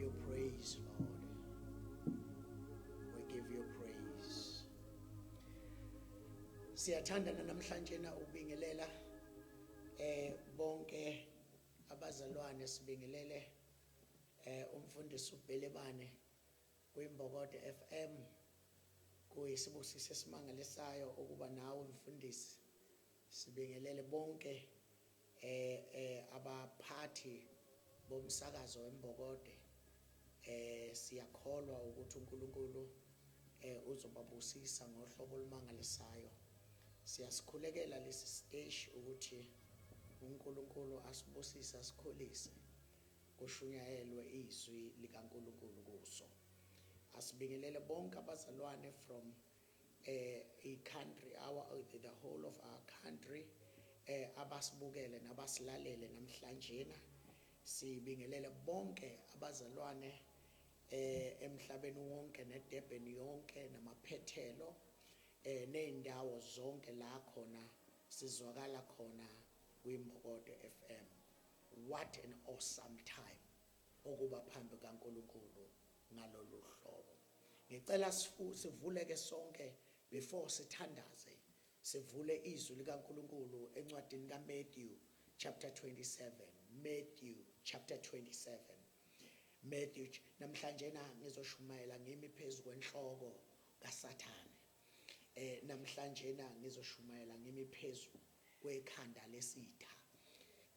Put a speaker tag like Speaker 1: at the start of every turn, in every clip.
Speaker 1: you praise, Lord. We give you praise. Siyathanda namhlanje na ukubingelela bonke abazalwane, sibingelele umfundisi uBhelebane kwiMbokodo FM. Kuyisibusiso esimangalisayo ukuba nawe, mfundisi. Sibingelele bonke abaphathi bomsakazo weMbokode. Siyakholwa ukuthi uNkulunkulu uzobabusisa ngohlobo olumangalisayo. Siyasikhulekela lesi stage ukuthi uNkulunkulu asibusise, asikhulise, kushunyayelwe izwi likaNkulunkulu kuso. Asibingelele bonke abazalwane from a country, our the whole of our country, abasibukele nabasilalele namhlanje na. Sibingelele bonke abazalwane emhlabeni wonke, neDurban yonke, namaphethelo, nezindawo zonke la khona sizwakala khona kwiMbokodo FM. What an awesome time okuba phambi kaNkulunkulu ngalolu hlobo. Ngicela sivuleke sonke before sithandaze, sivule izwi likaNkulunkulu encwadini kaMatthew chapter 27. Matthew chapter 27. Matthew. Namhlanje na ngizoshumayela ngimi phezulu kwenhloko kaSathane. Namhlanje na ngizoshumayela ngimi phezulu kwekhanda lesitha,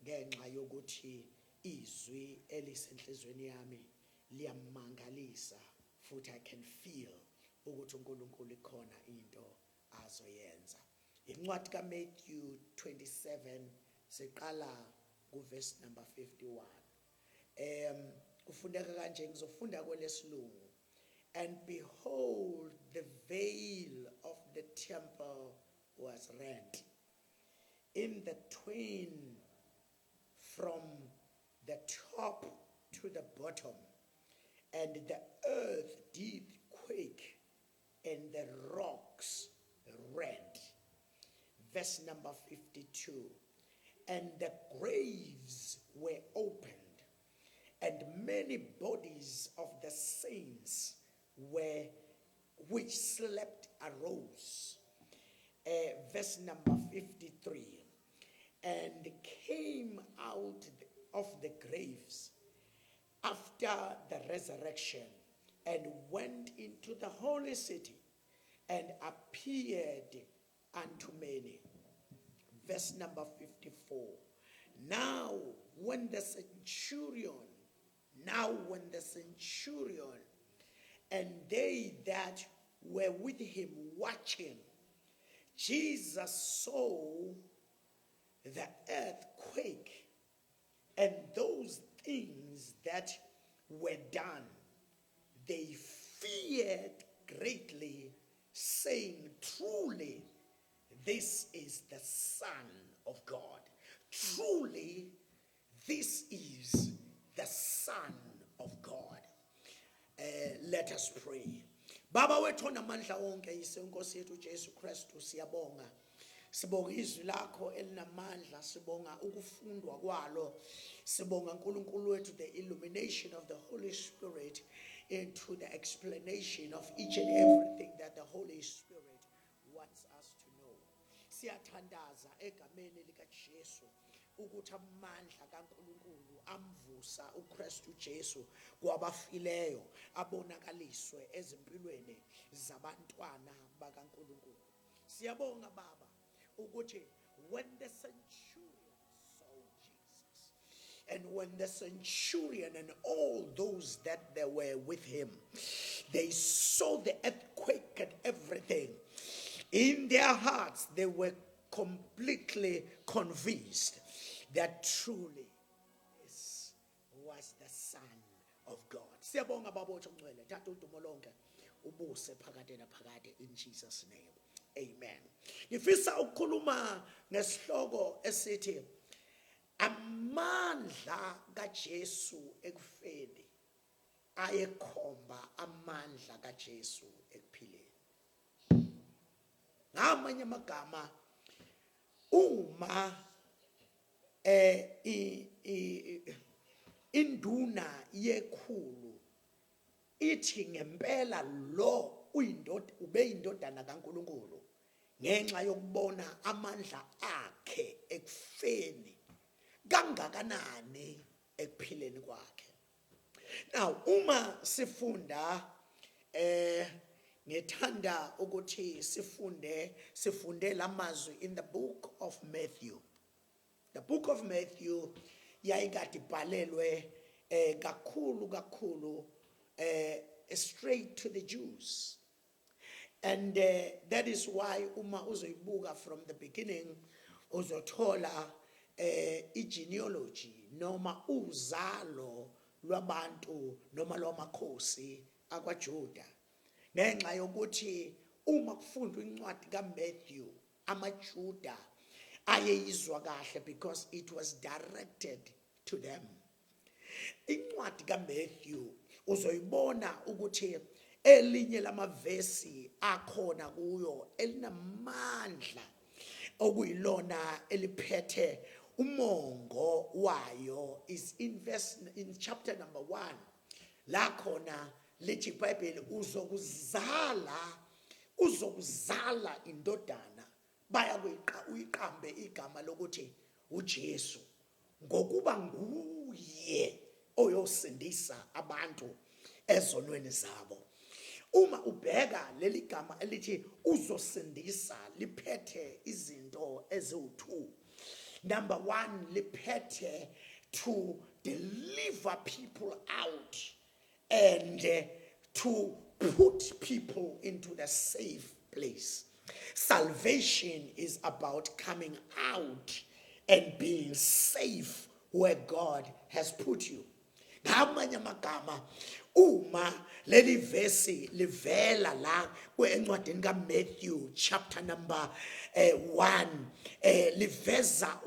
Speaker 1: ngenxa yokuthi izwi elisenhlizweni yami liyamangalisa, futhi I can feel ukuthi uNkulunkulu ikhona into azoyenza. Incwadi kaMatthew 27, siqala kuverse number 51. Kufundeka kanje, ngizofunda kwelesilungu: "And behold, the veil of the temple was rent in the twain from the top to the bottom, and the earth did quake, and the rocks rent." Verse number 52: "And the graves were opened, and many bodies of the saints were which slept arose." Verse number 53: "And came out of the graves after the resurrection and went into the holy city and appeared unto many." Verse number 54: Now when the centurion and they that were with him watching Jesus saw the earth quake and those things that were done, they feared greatly, saying, 'Truly, this is the Son of God. Truly, this is the Son of God.'" Let us pray. Baba wethu onamandla wonke, yise Nkosi yethu Jesu Kristu, siyabonga. Sibonga izwi lakho elinamandla, sibonga ukufundwa kwalo. Sibonga, uNkulunkulu wethu, the illumination of the Holy Spirit into the explanation of each and everything that the Holy Spirit wants us to know. Siyathandaza egameni lika Jesu ukuthi amandla kaNkulunkulu amvusa uKristu Jesu kwabafileyo abonakaliswe ezimpilweni zabantwana bakaNkulunkulu. Siyabonga, Baba, ukuthi when the centurion saw Jesus and when the centurion and all those that there were with him, they saw the earthquake and everything, in their hearts they were completely convinced that truly this was the Son of God. Siyabonga, Baba ongcwele, thatha udumo lonke, ubuse phakade naphakade, in Jesus' name. Amen. Ngifisa ukukhuluma ngesihloko esithi amandla kaJesu ekufeni ayekhomba amandla kaJesu ekuphileni. Ngamanye amagama, uma induna yekhulu Ithi ngempela lo uyindoda ubeyindodana kaNkulunkulu ngenxa yokubona amandla akhe ekufeni kangakanani ekuphileni kwakhe. Now uma sifunda ngithanda ukuthi sifunde lamazwi in the book of Matthew. The book of Matthew yayikade ibhalelwe kakhulu kakhulu straight to the Jews. And that is why uma uzoyibuka from the beginning uzothola igenealogy noma uzalo lwabantu noma lwamakhosi akwaJuda, ngenxa yokuthi uma kufundwa incwadi kaMatthew amaJuda ayeyizwa kahle because it was directed to them. Incwadi kaMatthew uzoyibona ukuthi elinye lamavesi akhona kuyo elinamandla okuyilona eliphethe umongo wayo is in verse, in chapter number 1, la khona lithi iBhayibheli uzokuzala indodana, baya kuyiqa uyiqambe igama lokuthi uJesu, ngokuba nguye oyosindisa abantu ezonweni zabo. Uma ubheka leli gama elithi uzosindisa liphethe izinto eziwu2. Number 1, liphethe to deliver people out and to put people into the safe place. Salvation is about coming out and being safe where God has put you. Ngamanye amagama, uma leli vesi livela la encwadini kaMatthew chapter number 1, liveza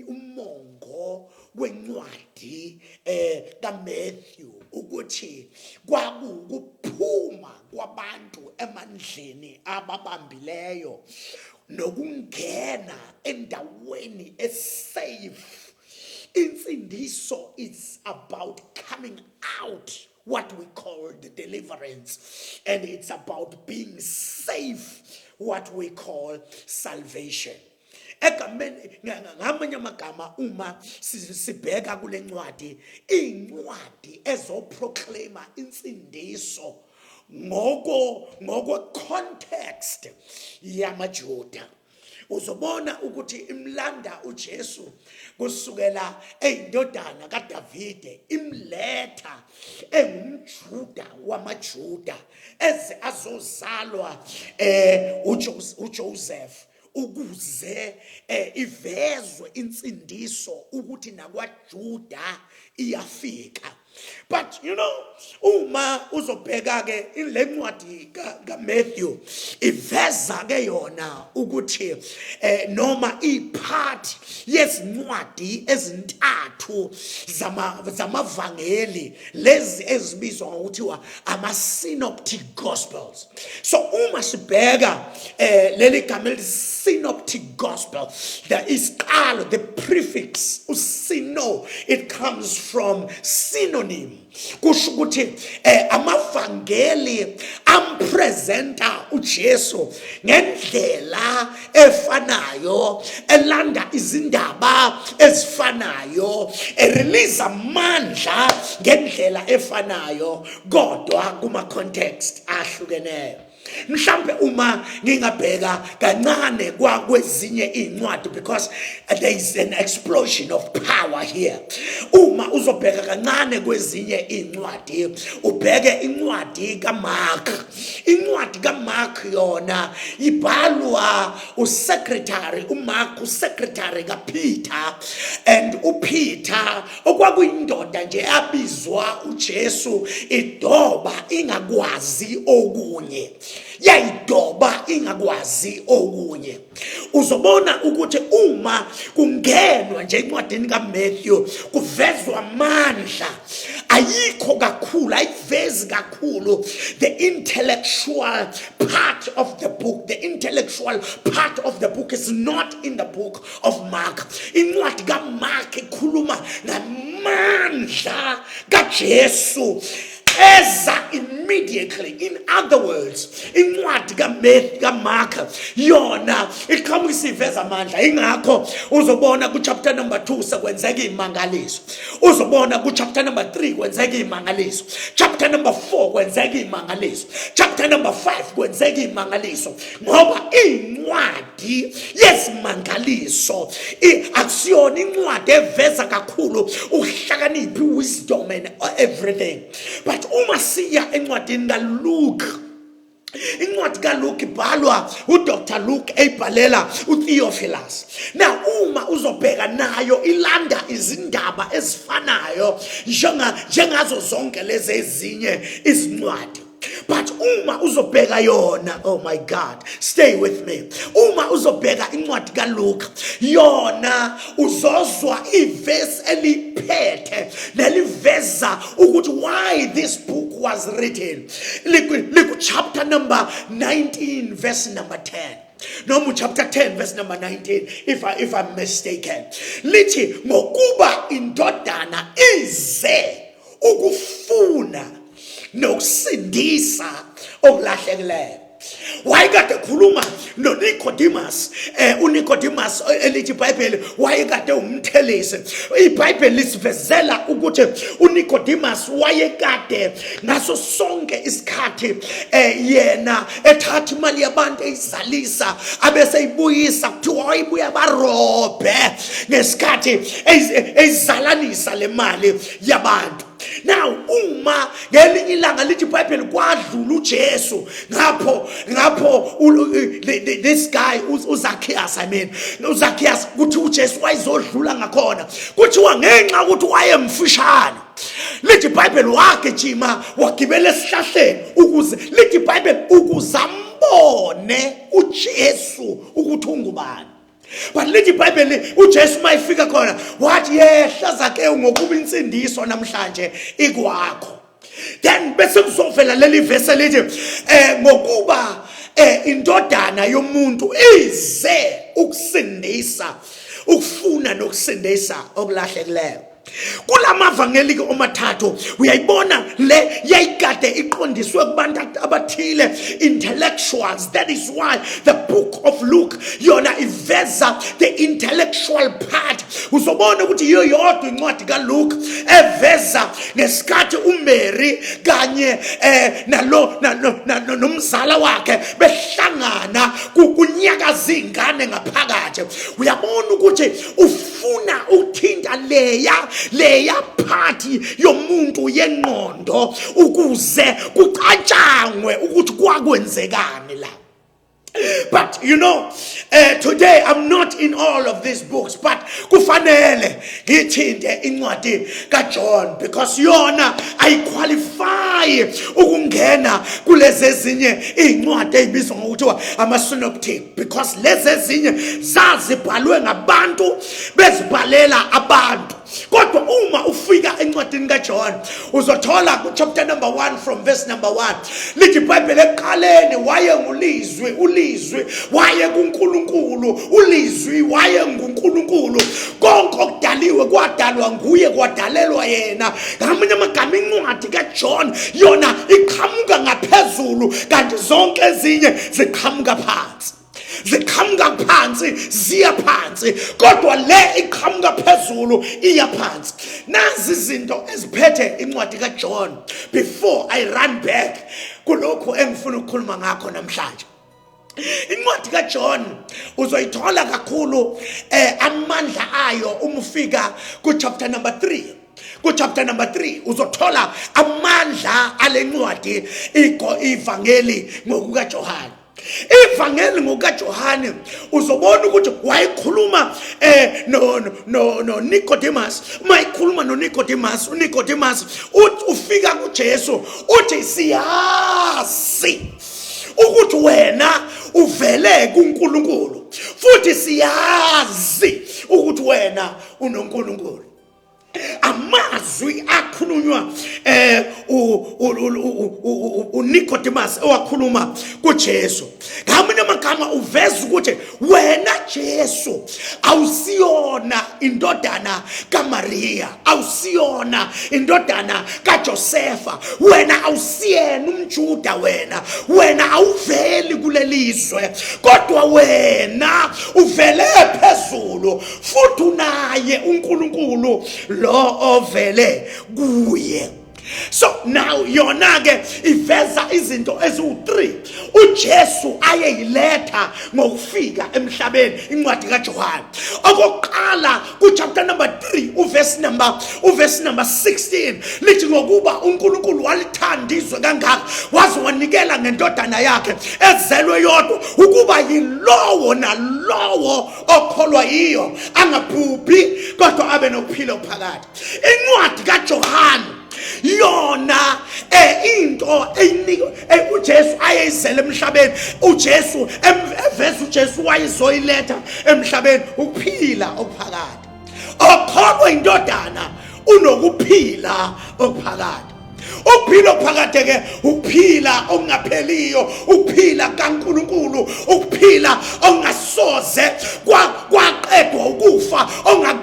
Speaker 1: umongo wencwadi kaMatthew ukuthi kwakukuphuma kwabantu emandleni ababambileyo nokungena endaweni esafe. Insindiso is about coming out, what we call the deliverance, and it's about being safe, what we call salvation. Egameni, ngamanye amagama, uma sibheka kule ncwadi, incwadi ezoproclaima insindiso ngoko context yamaJuda, uzobona ukuthi imlanda uJesu kusukela eyindodana kaDavide, imletha engumJuda wamaJuda, eze azozalwa uJoseph ukuze ivezwe insindiso ukuthi nakwaJuda iyafika. But uma uzobheka ke le ncwadi kaMatthew iveza ke yona ukuthi noma ipart yezincwadi ezintathu zamavangeli lezi ezibizwa ngokuthiwa ama synoptic gospels. So uma sibheka leli gama elithi synoptic gospel, there is qalo, the prefix usino, it comes from synonym, kusho ukuthi amavangeli ampresenta uJesu ngendlela efanayo, elanda izindaba ezifanayo, erelease amandla ngendlela efanayo, kodwa kuma context ahlukeneyo. Mhlambe uma ngingabheka kancane kwezinye incwadi, because there is an explosion of power here, uma uzobheka kancane kwezinye incwadi, ubheke incwadi kaMark. Incwadi kaMark yona ibhalwa usecretary uMark, usecretary kaPeter, and uPeter okwakuyindoda nje abizwa uJesu idoba ingakwazi okunye, yayidoba ingakwazi okunye. Uzobona ukuthi uma kungenwa nje encwadini kaMatthew kuvezwa amandla, ayikho kakhulu, ayivezi kakhulu the intellectual part of the book. The intellectual part of the book is not in the book of Mark. Incwadi kaMark ikhuluma ngamandla kaJesu. Eza immediately. In other words, incwadi kaMatthew, kaMark yona iqhamuka isiveza amandla. Ingakho uzobona ku chapter number 2 sekwenzeka imangaliso, uzobona ku chapter number 3 kwenzeka imangaliso, chapter number 4 kwenzeka imangaliso, chapter number 5 kwenzeka imangaliso, ngoba incwadi yesimangaliso akusiyona incwadi eveza kakhulu uhlakaniphi, wisdom and everything. But uma siya encwadini kaLuke, incwadi kaLuke ibhalwa uDr Luke eyibhalela uTheophilus. Now uma uzobheka nayo ilanda izindaba ezifanayo njengazo zonke lezi ezinye izincwadi. But uma uzobheka yona, oh my God, stay with me, uma uzobheka incwadi kaLuke yona, uzozwa ivesi eliphethe neliveza ukuthi why this book was written. Liku chapter number 19 verse number 10, noma chapter 10 verse number 19, if I'm mistaken. Lithi, "Ngokuba indodana ize ukufuna nokusindisa okulahlekileyo." Wayekade ekhuluma noNicodemus. UNicodemus, elithi iBhayibheli wayekade umthelisi. IBhayibheli lisivezela ukuthi uNicodemus wayekade ngaso sonke isikhathi yena ethatha imali yabantu eyizalisa abese eyibuyisa. Kuthiwa wayibuya barobhe ngesikhathi eyizalanisa le mali yabantu. Now uma ngelinye ilanga, lithi iBhayibheli, kwadlula uJesu ngapho this guy uZacchaeus, I mean uZacchaeus, kuthi uJesu wayezodlula ngakhona. Kuthiwa ngenxa ukuthi wayemfishane, lithi iBhayibheli wagijima wagibela esihlahleni ukuze, lithi iBhayibheli, ukuze ambone uJesu ukuthi ungubani. But lithi iBhayibheli uJesu mayifika khona wathi, "Yehla Zakewu, ngokuba insindiso namhlanje ikwakho." Then bese kuzovela leli verse elithi ngokuba indodana yomuntu ize ukusindisa, ukufuna nokusindisa okulahlekileyo. Kulamavangeli ke omathathu uyayibona le yayikade iqondiswe kubantu abathile, intellectuals. That is why the book of Luke yona iveza the intellectual part. Uzobona ukuthi yiyo yodwa incwadi kaLuke eveza ngesikhathi uMary kanye nalo nomzala wakhe behlangana kunyakaza ingane ngaphakathi. Uyabona ukuthi ufuna ukuthinta leya part yomuntu yengqondo ukuze kucatshangwe ukuthi kwakwenzekani la. But today I'm not in all of these books, but kufanele ngithinte incwadi kaJohn because yona ayiqualify ukungena kulezi ezinye izincwadi ezibizwa ngokuthiwa ama synoptic, because lezi ezinye zazibhalwe ngabantu bezibhalela abantu. Kodwa uma ufika encwadini kaJohn uzothola ku chapter number 1 from verse number 1, lithi iBhayibheli, "Ekuqaleni waye ngulizwi, ulizwi waye kuNkulunkulu, ulizwi waye nguNkulunkulu. Konke okudaliwe kwadalwa nguye, kwadalelwa yena." Ngamanye amagama, incwadi kaJohn yona iqhamuka ngaphezulu, kanti zonke ezinye ziqhamuka phansi. Ziqhamuka phansi ziya phansi, kodwa le iqhamuka phezulu iya phansi. Nazi izinto eziphethe incwadi kaJohn before I run back kulokhu engifuna ukukhuluma ngakho namhlanje. Incwadi kaJohn uzoyithola kakhulu amandla ayo uma ufika ku chapter number 3. Ku chapter number 3 uzothola amandla alencwadi, ivangeli ngokukaJohane. Ivangeli ngokukaJohane uzobona ukuthi wayekhuluma no Nicodemus. Mayikhuluma no Nicodemus, uNicodemus uthi ufika kuJesu uthi, "Siyazi ukuthi wena uvele kuNkulunkulu, futhi siyazi ukuthi wena unoNkulunkulu." Amazwi akhulunywa uNicodemus owakhuluma kuJesu, ngamanye amagama. amagama uveza ukuthi wena Jesu awusiyona indodana kaMaria, awusiyona indodana kaJosefa, wena awusiyena umJuda, wena awuveli kulelizwe, kodwa wena uvele phezulu futhi unaye uNkulunkulu lo ovele kuye. So now yona ke iveza izinto eziwu3 uJesu ayeyiletha ngokufika emhlabeni, incwadi kaJohane. Okokuqala ku chapter number 3 uverse number 16 lithi, "Ngokuba uNkulunkulu walithanda izwe kangaka, waze wanikela ngendodana yakhe ezelwe yodwa, ukuba yilowo nalowo okholwa yiyo angabhubhi kodwa abe nokuphila phakade." Incwadi kaJohane yona into eyinika uJesu ayeyizele emhlabeni, uJesu eveza uJesu wayezoyiletha emhlabeni, ukuphila okuphakade. Okholwa indodana unokuphila okuphakade. Ukuphila okuphakade ke ukuphila okungapheliyo, ukuphila kaNkuluNkulu, ukuphila ongasoze kwaqedwa ukufa,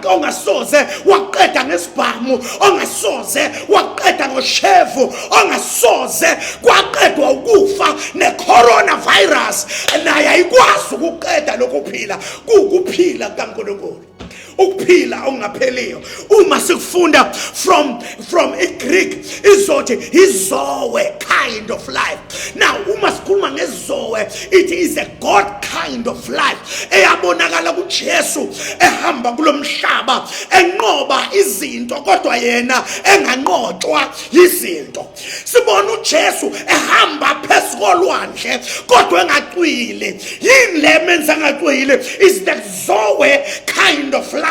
Speaker 1: ongasoze waqeda ngesibhamu, ongasoze waqeda ngoshevu, ongasoze kwaqedwa ukufa. Necoronavirus naye ayikwazi ukuqeda lokuphila. Kuwukuphila kaNkuluNkulu, ukuphila okungapheliyo. Uma sikufunda from iGreek, izothi izoe kind of life. Now uma sikhuluma ngezoe, it is a God kind of life eyabonakala kuJesu ehamba kulomhlaba, enqoba izinto kodwa yena enganqotshwa izinto. Sibona uJesu ehamba phezu kolwandle kodwa engacwili. Yini le menza angacwili? Is the zoe kind of life.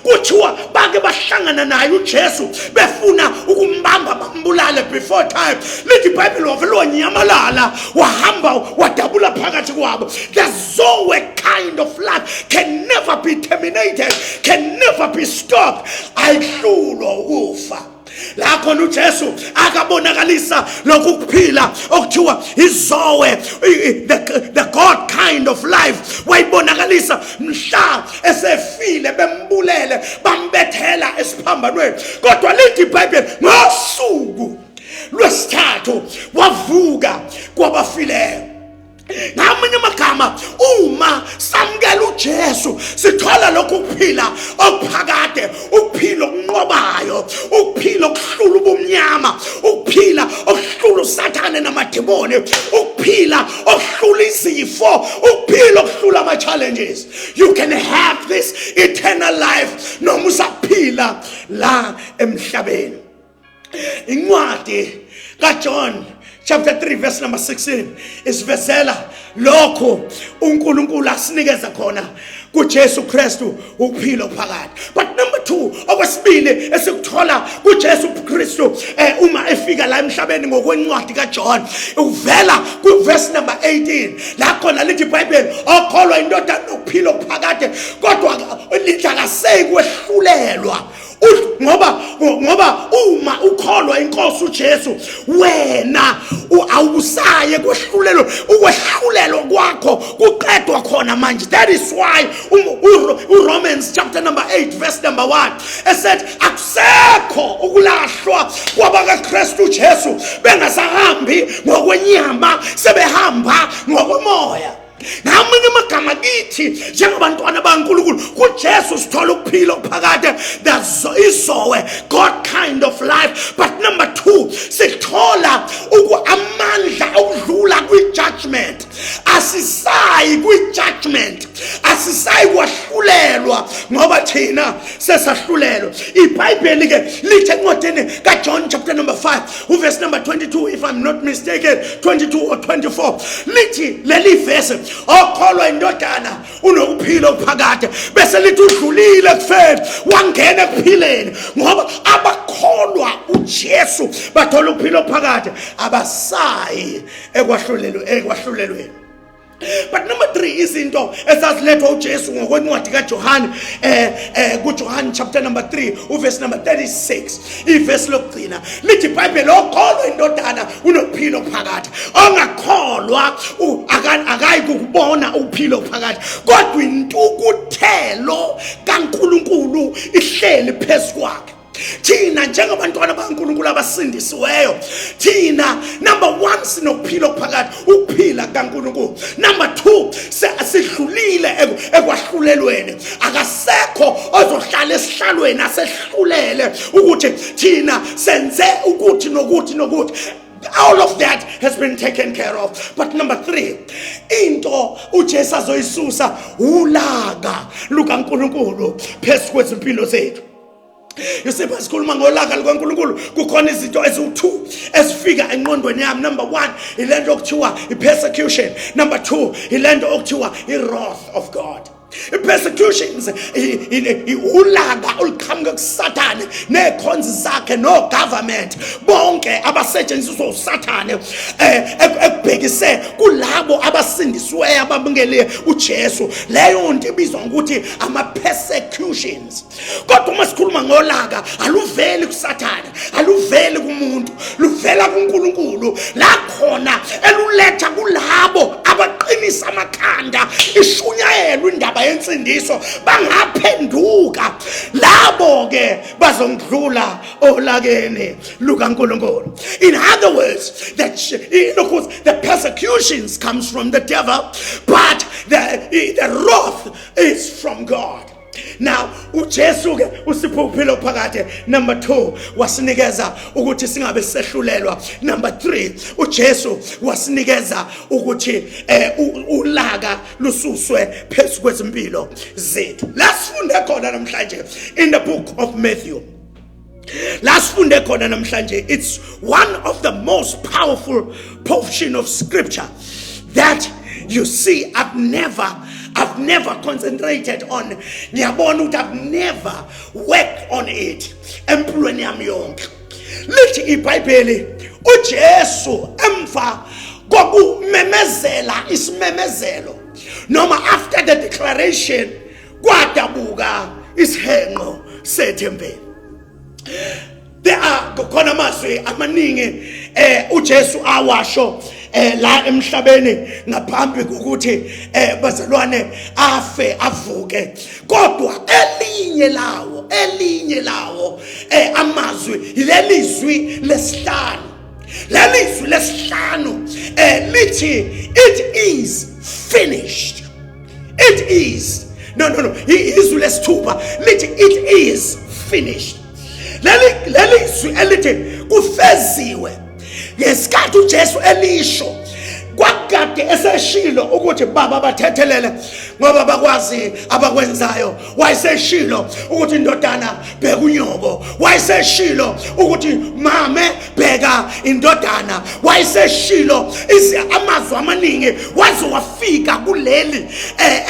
Speaker 1: Kuthiwa bake bahlangana naye uJesu befuna ukumbamba bambulale before time. Lithi iBhayibheli wavele wanyamalala, wahamba wadabula phakathi kwabo. The zoe kind of life can never be terminated, can never be stopped. Ayihlulwa ukufa. La khona uJesu akabonakalisa lokhu kuphila okuthiwa izoe, the God kind of life, wayibonakalisa mhla esefile, bembulele, bambethela esiphambanweni, kodwa lithi iBhayibheli ngosuku lwesithathu wavuka kwabafileyo. Ngamanye amagama, uma samukela uJesu sithola lokhu kuphila okuphakade, ukuphila okunqobayo, ukuphila okuhlula ubumnyama, ukuphila okuhlula uSathane namadimoni, ukuphila okuhlula izifo, ukuphila okuhlula ama-challenges. You can have this eternal life noma usaphila la emhlabeni. Incwadi kaJohn chapter 3 verse number 16 isivezela lokho uNkulunkulu asinikeza khona kuJesu Kristu, ukuphila okuphakade. But number 2, okwesibili esikuthola kuJesu Kristu uma efika la emhlabeni ngokwencwadi kaJohn, uvela ku verse number 18, la khona lithi iBhayibheli, "Okholwa indodana nokuphila okuphakade," kodwa lithi akaseyi kwehlulelwa. Ngoba uma ukholwa inkosi uJesu, wena awusaye kwehlulelo. Ukwehlulelwa kwakho kuqedwa khona manje. That is why uRomans chapter number 8 verse number 1 esethi akusekho ukulahlwa kwabakaKristu Jesu, bengasahambi ngokwenyama, sebehamba ngokomoya. Ngamanye amagama, kithi njengabantwana baNkulunkulu kuJesu sithola ukuphila okuphakade, the izoe, God kind of life. But number 2, sithola amandla okudlula kwi-judgment. Asisayi kwi-judgment, asisayi kwahlulelwa ngoba thina sesahlulelwa. iBhayibheli ke lithi encwadini kaJohn chapter number 5 uverse number 22, if I'm not mistaken, 22 or 24, lithi leli verse, "Okholwa indodana unokuphila okuphakade," bese lithi udlulile ekufeni wangena ekuphileni, ngoba abakholwa uJesu bathola ukuphila okuphakade, abasayi ekwahlulelweni. But number 3, izinto ezazilethwa uJesu ngokwencwadi kaJohane, kuJohn chapter number 3 uverse number 36, iverse lokugcina, lithi iBhayibheli, "Okholwa indodana unokuphila okuphakade, ongakholwa Ongakholwa akayi kukubona ukuphila okuphakade, kodwa intukuthelo kaNkulunkulu ihleli phezu kwakhe. Thina njengabantwana bakaNkulunkulu abasindisiweyo, thina number 1 sinokuphila okuphakade, ukuphila kaNkulunkulu. Number 2, sidlulile ekwahlulelweni. Akasekho ozohlala esihlalweni asehlulele ukuthi thina senze ukuthi nokuthi nokuthi. All of that has been taken care of. But number 3, into uJesu azoyisusa ulaka lukaNkulunkulu phezu kwezimpilo zethu. You see, basikhuluma ngolaka lukaNkulunkulu, kukhona izinto eziwu-2 ezifika engqondweni yami. Number 1, ilento okuthiwa i-persecution. Number 2, ilento okuthiwa i-wrath of God. I-persecutions, ulaka oluqhamuka kuSathane nezikhonzi zakhe no-government, bonke abasetshenziswa uSathane ekubhekise kulabo abasindisiweyo abamukele uJesu. Leyo nto ibizwa ngokuthi ama-persecutions. Kodwa uma sikhuluma ngolaka, aluveli kuSathane, aluveli kumuntu, luvela kuNkulunkulu, la khona eluletha kulabo abaqinisa amakhanda ishunyayelwa indaba yensindiso bangaphenduka. Labo ke bazongidlula olakeni lukaNkulunkulu. In other words, that of course the persecutions comes from the devil, but the wrath is from God. Now uJesu ke usipha ukuphila phakade. Number 2, wasinikeza ukuthi singabe sehlulelwa. Number 3, uJesu wasinikeza ukuthi ulaka lususwe phezu kwezimpilo zethu. Lasifunde khona namhlanje in the book of Matthew, lasifunde khona namhlanje, it's one of the most powerful portion of scripture that you see I've never concentrated on. Ngiyabona ukuthi I've never worked on it empilweni yami yonke. Lithi iBhayibheli, uJesu emva kokumemezela isimemezelo, noma after the declaration, kwadabuka isihenqo sethempeli. There are khona amazwi amaningi uJesu awasho la emhlabeni ngaphambi kokuthi bazalwane afe avuke, kodwa elinye lawo amazwi yilelizwi lesihlanu. Lelizwi lesihlanu lithi, "It is finished." It is, no, no, no, izwi lesithupha lithi, "It is finished." Leli zwi elithi kufeziwe, ngesikhathi uJesu elisho kwakade eseshilo ukuthi, "Baba, bathethelele ngoba bakwazi abakwenzayo." Wayeseshilo ukuthi, "Indodana, bheka unyoko." Wayeseshilo ukuthi, "Mame, bheka indodana." Wayeseshilo amazwi amaningi waze wafika kuleli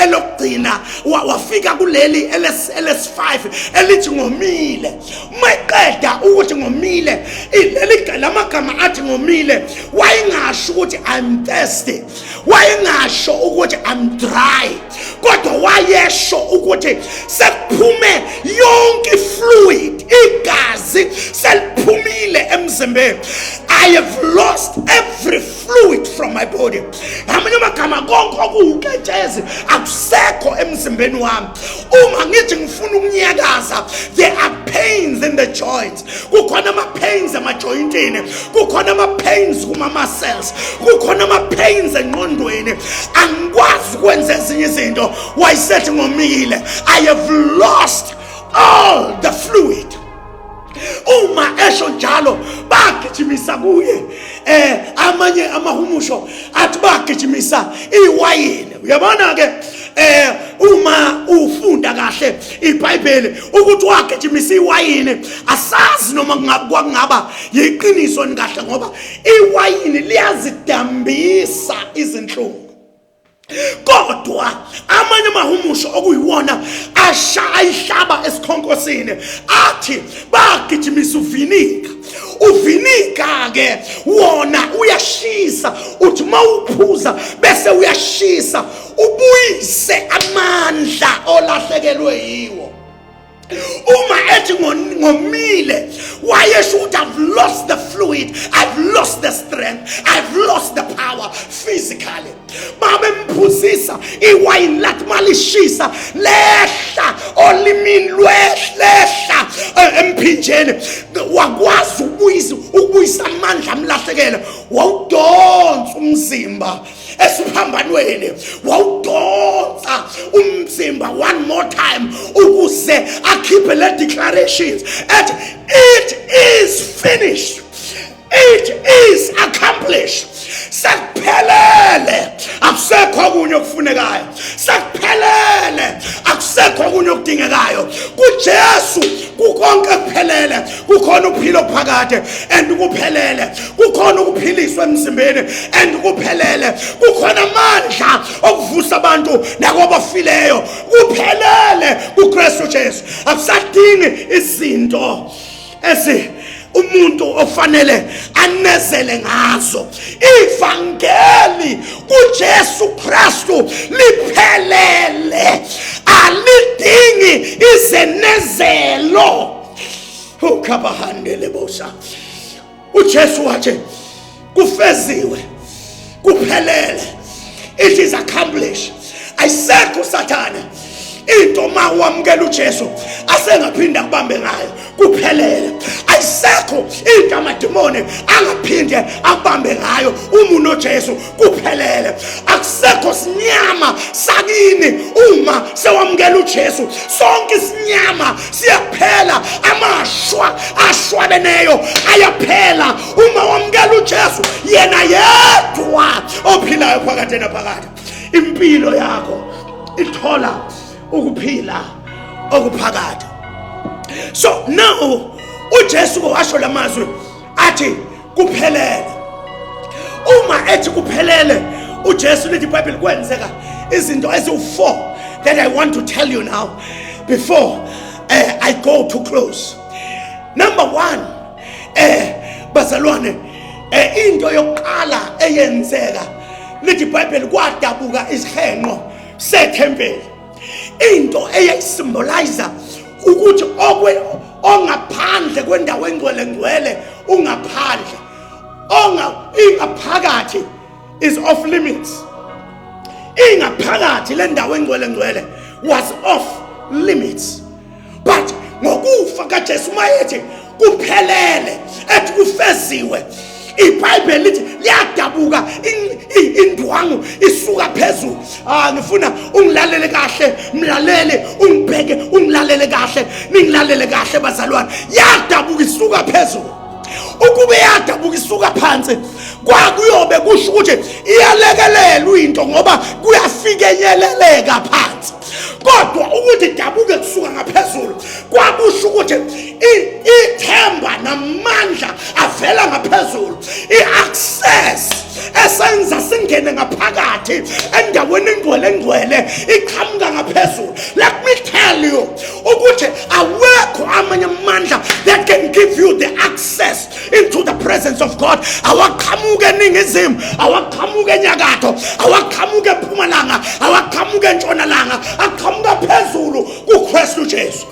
Speaker 1: elokugcina, wafika kuleli eles 5 elithi, "Ngomile." Mayiqeda ukuthi ngomile, leli lamagama athi ngomile, wayengasho ukuthi I'm thirsty, wayengasho ukuthi I'm dry, kodwa wayesho ukuthi sekuphume yonke ifluid, igazi seliphumile emzimbeni. I have lost every fluid from my body. Ngamanye amagama, konke okuwuketshezi akusekho emzimbeni wami. Uma ngithi ngifuna ukunyakaza, there are pains in the joints. Kukhona ama-pains emajoyintini, kukhona ama-pains kuma-muscles, kukhona ama-pains engqondweni, angikwazi ukwenza ezinye izinto. Wayesethi, "Ngomile. I have lost all the fluid." Uma esho njalo, bagijimisa kuye, amanye amahumusho athi bagijimisa iwayini. Uyabona ke, uma ufunda kahle iBhayibheli ukuthi wagijimisa iwayini, asazi noma kwakungaba yiqiniso kahle, ngoba iwayini liyazidambisa izinhlungu. Kodwa amanye amahumusho okuyiwona asha ayihlaba esikhonkosini athi bagijimisa uvinika. Uvinika ke wona uyashisa, uthi mawuphuza bese uyashisa, ubuyise amandla olahlekelwe yiwo. Uma ethi ngomile, wayesho ukuthi I've lost the fluid, I've lost the strength, I've lost the power. Physically, babemphuzisa iwayini, lathi malishisa lehla olimini, lwehla emphinjeni, wakwazi ukubuyisa amandla amlahlekele. Wawudonsa umzimba esiphambanweni, wawudonsa umzimba one more time ukuze akhiphe le declarations ethi, "It is finished, it is accomplished." Sekuphelele, akusekho okunye okufunekayo. Sekuphelele, akusekho okunye okudingekayo. KuJesu kukonke kuphelele. Kukhona ukuphila phakade and kuphelele, kukhona ukuphiliswa emzimbeni and kuphelele, kukhona amandla okuvusa abantu nakwabafileyo. Kuphelele kuKristu Jesu. Akusadingi izinto ezi umuntu ofanele anezele ngazo. Ivangeli kuJesu Kristu liphelele, alidingi izenezelo. Ukhabahandele bosa. UJesu wathi kufeziwe, kuphelele, it is accomplished. Ayisekho uSathane into ma wamukela uJesu asengaphinda kubambe ngayo. Kuphelele, ayisekho into amadimoni angaphinde akubambe ngayo uma unoJesu. Kuphelele, akusekho sinyama sakini uma sewamukela uJesu. Sonke isinyama siyaphela, amashwa ashwabeneyo ayaphela uma wamukela uJesu, yena yedwa ophilayo phakade naphakade. Impilo yakho ithola ukuphila okuphakade. So now uJesu washo lamazwi athi kuphelele. Uma ethi kuphelele uJesu, lithi iBhayibheli kwenzeka izinto eziwu4 that I want to tell you now before I go to close. Number 1, bazalwane, into yokuqala eyenzeka, lithi iBhayibheli kwadabuka isihenqo sethempeli, into eyayisymbolize ukuthi okwe ongaphandle kwendawo engcwele ngcwele ungaphandle, onga ingaphakathi is off limits. Ingaphakathi le ndawo engcwele ngcwele was off limits, but ngokufa kaJesu, mayethi kuphelele, ethi kufeziwe, iBhayibheli lithi liyadabuka indwangu isuka phezulu. Ah, ngifuna ungilalele kahle, mlalele, ungibheke, ungilalele kahle, ningilalele kahle bazalwane. Yadabuka isuka phezulu. Ukube yadabuka isuka phansi, kwakuyobe kusho ukuthi iyalekelelwa into ngoba kuyafikeleleka phansi, kodwa ukuthi idabuke kusuka ngaphezulu kwakusho ukuthi ithemba namandla avela ngaphezulu, i-access esenza singene ngaphakathi endaweni engcwele engcwele iqhamuka ngaphezulu. Let me tell you ukuthi awekho amanye amandla that can give you the access into the presence of God. Awaqhamuke eningizimu, awaqhamuke enyakatho, awaqhamuke empumalanga, awaqhamuke entshonalanga, aqhamuka phezulu kuKristu Jesu.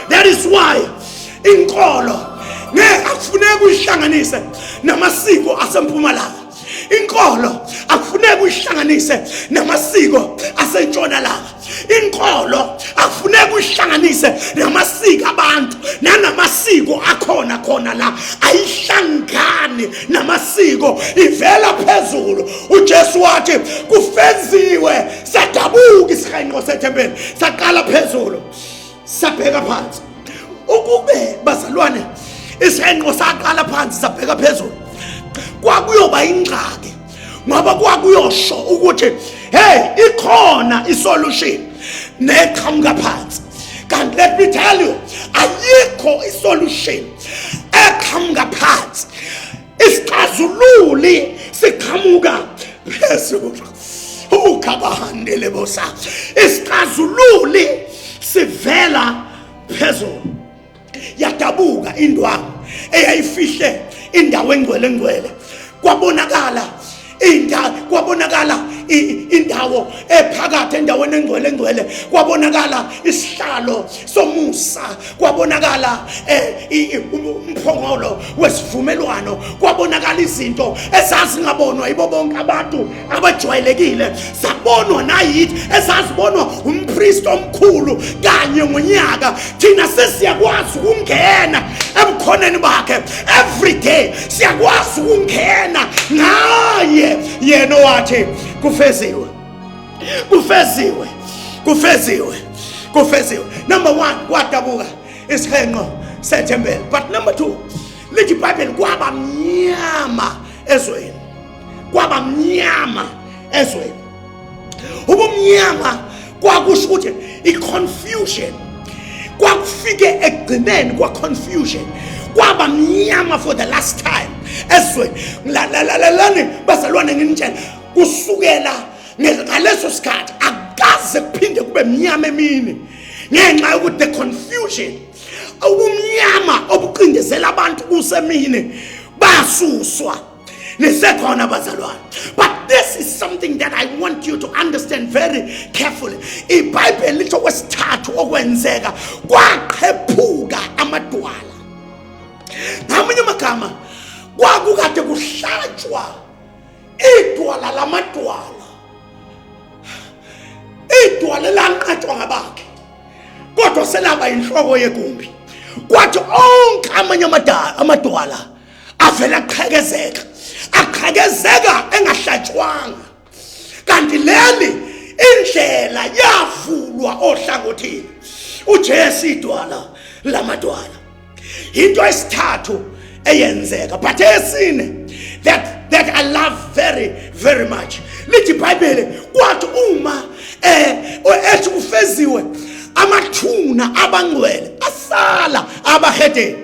Speaker 1: That is why inkolo ngeke, akufuneki uyihlanganise namasiko asempumalanga. Inkolo akufuneki uyihlanganise namasiko asentshonalanga. Inkolo akufuneki uyihlanganise namasiko abantu nanamasiko akhona khona la. Ayihlangani namasiko, ivela phezulu. UJesu wathi kufeziwe, sadabuka isihenqo sethempeli, saqala phezulu sabheka phansi. Ukube bazalwane isihenqo saqala phansi sabheka phezulu, kwakuyoba ingxaki ngoba kwakuyosho ukuthi hey, ikhona isolution neqhamuka phansi, kanti let me tell you, ayikho isolution eqhamuka phansi. Isixazululi siqhamuka phezulu. Ukhabahandele bosa, isixazululi sivela phezulu. Yadabuka indwangu eyayifihle indawo engcwele engcwele, kwabonakala. Inda kwabonakala indawo ephakathi endaweni engcwele engcwele, kwabonakala isihlalo somusa, kwabonakala umphongolo wesivumelwano, kwabonakala izinto ezazingabonwa yibo bonke abantu abajwayelekile, zabonwa nayithi, ezazibonwa umpristi omkhulu kanye ngonyaka. Thina sesiyakwazi ukungena ebukhoneni bakhe every day, siyakwazi ukungena ngaye yena owathi kufeziwe, kufeziwe, kufeziwe, kufeziwe. Number 1, kwadabuka isihenqo sethempeli. But number 2, lithi iBhayibheli kwaba mnyama ezweni, kwaba mnyama ezweni. Ubumnyama kwakusho ukuthi i-confusion, kwakufike ekugcineni kwa-confusion, kwaba mnyama for the last time ezweni. Lalani bazalwane, nginitshela, kusukela ngaleso sikhathi akukaze kuphinde kube mnyama emini, ngenxa yokuthi the confusion, ubumnyama obuqindezela abantu kusemini basuswa. Nisekhona bazalwane? But this is something that I want you to understand very carefully. IBhayibheli litho kwesithathu okwenzeka, kwaqhephuka amadwala. Ngamanye amagama, kwakukade kuhlatshwa idwala lamadwala, idwala elanqatshwa ngabakhe, kodwa selaba inhloko yegumbi. Kwathi onke amanye amadwala avela aqhekezeka, aqhekezeka engahlatshwanga, kanti leli indlela yavulwa ohlangothini. uJesu idwala lamadwala. Into esithathu eyenzeka. But esine that I love very very much, lithi iBhayibheli kwathi uma ethi kufeziwe, amathuna abangcwele asala, abahedeni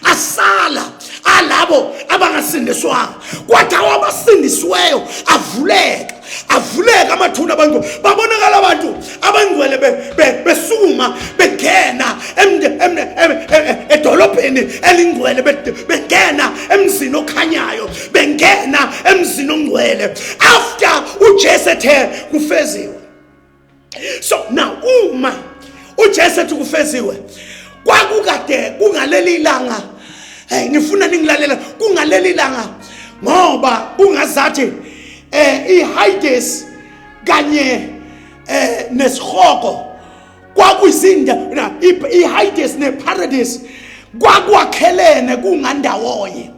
Speaker 1: asala, alabo abangasindiswanga, kwathi awabasindisiweyo avuleka, avuleka amathuna abantu, babonakala abantu abangcwele besukuma bengena edolobheni elingcwele, bengena emzini okhanyayo, bengena emzini ongcwele after uJesu ethe kufeziwe. So now uma uJesu ethi kufeziwe, kwakukade kungaleli ilanga, ngifuna ningilalela, kungaleli ilanga ngoba kungazathi iHades kanye nesihogo kwakuyizinda, iHades neParadise kwakwakhelene kungandawonye.